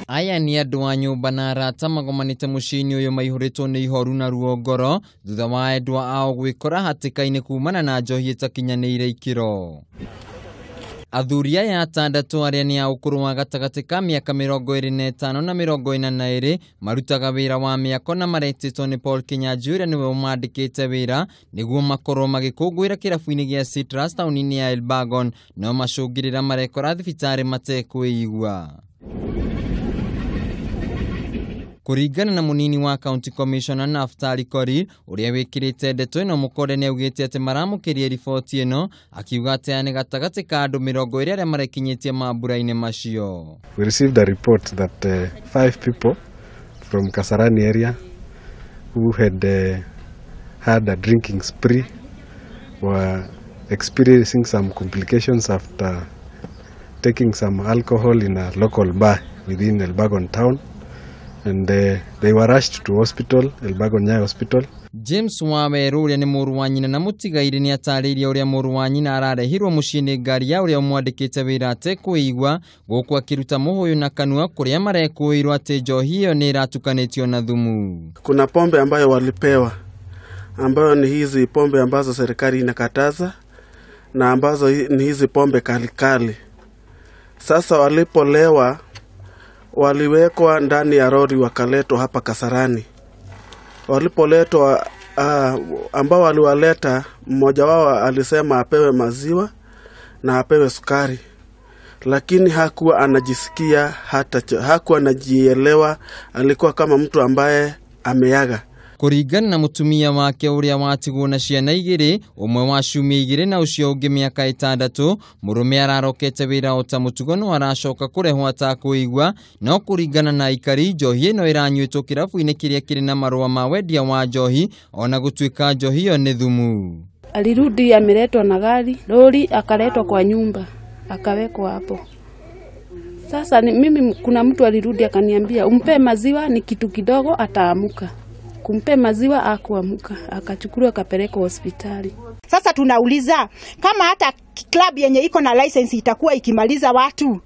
Aya nĩ andũ a nyũmba na arata magomanĩte mũciĩ-inĩ ũyũ maihũrĩtwo nĩ ihoru na ruo ngoro thutha wa endwa ao gwĩkora hatĩka-inĩ kumana na njohi ĩtakinyanĩire ikĩro. Athuri aya atandatũ arĩa nĩ a ũkũrũ wa gatagatĩ ka mĩaka 25 na 42 marutaga wĩra wa mĩako na maretĩtwo nĩ Paul Kinyanjui ũrĩa nĩwe ũmandĩkĩte wĩra nĩguo makorwo magĩkũngũĩra kĩrabu-inĩ gĩa Citrus taũni-inĩ ya Elbagon, no macũngĩrĩra marekora thibitarĩ matekwĩigua. Kũringana na mũnini wa County Commissioner Naftali Korir ũrĩa wĩkĩrĩte ndeto ĩno mũkonde nĩ augĩte atĩ maramũkĩria riboti ĩno, akiuga atĩ aya nĩ gatagatĩ ka andũ 20 arĩa marekinyĩtie mambura-inĩ macio. We received a report that 5 people from Kasarani area who had had a drinking spree were experiencing some complications after taking some alcohol in a local bar within Elbagon town. And they were rushed to hospital, Elbagon Nyayo Hospital. James Waweru ũrĩa nĩ mũrũ wa nyina na mũtigairĩ nĩ atarĩirie ũrĩa mũrũ wa nyina ararehirwo mũciĩ nĩ ngari ya ũrĩa ũmwandĩkĩte wĩra atekwĩigua gũkũ akĩruta mũhũyũ na kanua kũrĩa marekũĩrwo atĩ njohi ĩyo nĩ ĩratukanĩtio na thumu. Kuna pombe ambayo walipewa ambayo ni hizi pombe ambazo serikali inakataza na ambazo ni hizi pombe kalikali. Sasa walipolewa waliwekwa ndani ya lori wakaletwa hapa Kasarani. Walipoletwa, ambao waliwaleta, mmoja wao alisema apewe maziwa na apewe sukari, lakini hakuwa anajisikia hata hakuwa anajielewa, alikuwa kama mtu ambaye ameaga. Kũringana na mũtumia wake ũrĩa watigwo na ciana igĩrĩ, ũmwe wa ciumia igĩrĩ na ũcio ũngĩ mĩaka 6, mũrũme ararokete wĩra o ta mũtugo no aracoka kũrehwo atakũigua. No kũringana na aikari, njohi ĩno ĩranyuĩtwo kĩrabu-inĩ kĩrĩa kĩrĩ na marũa ma wendia wa njohi ona gũtuĩka njohi ĩyo nĩ thumu. Alirudi ameletwa na gari lori, akaletwa kwa nyumba akawekwa hapo. Sasa mimi kuna mtu alirudi akaniambia umpe maziwa ni kitu kidogo ataamuka. Kumpe maziwa akuamuka, akachukuliwa akapelekwa hospitali. Sasa tunauliza kama hata club yenye iko na license itakuwa ikimaliza watu,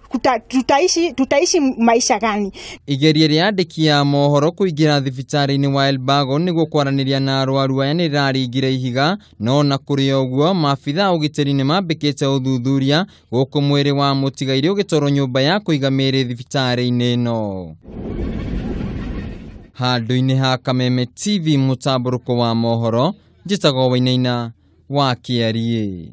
tutaishi maisha gani? Igeria rĩa andĩki a mohoro kũingĩra thibitarĩ-inĩ wa Elbagon nĩguo kwaranĩria na arwaru aya nĩ rĩraringire ihiga, no na kũrĩ ũguo maabitha a ũgitĩri nĩ mambĩkĩte ũthuthuria gũkũ mwĩrĩ wa mũtigairĩ ũgĩtwarwo nyũmba ya kũiga mĩĩrĩ thibitarĩ-inĩ ĩno. Handũ-inĩ ha Kameme TV mũtambũrũko wa mohoro, njĩtagwo Wainaina wa Kĩariĩ.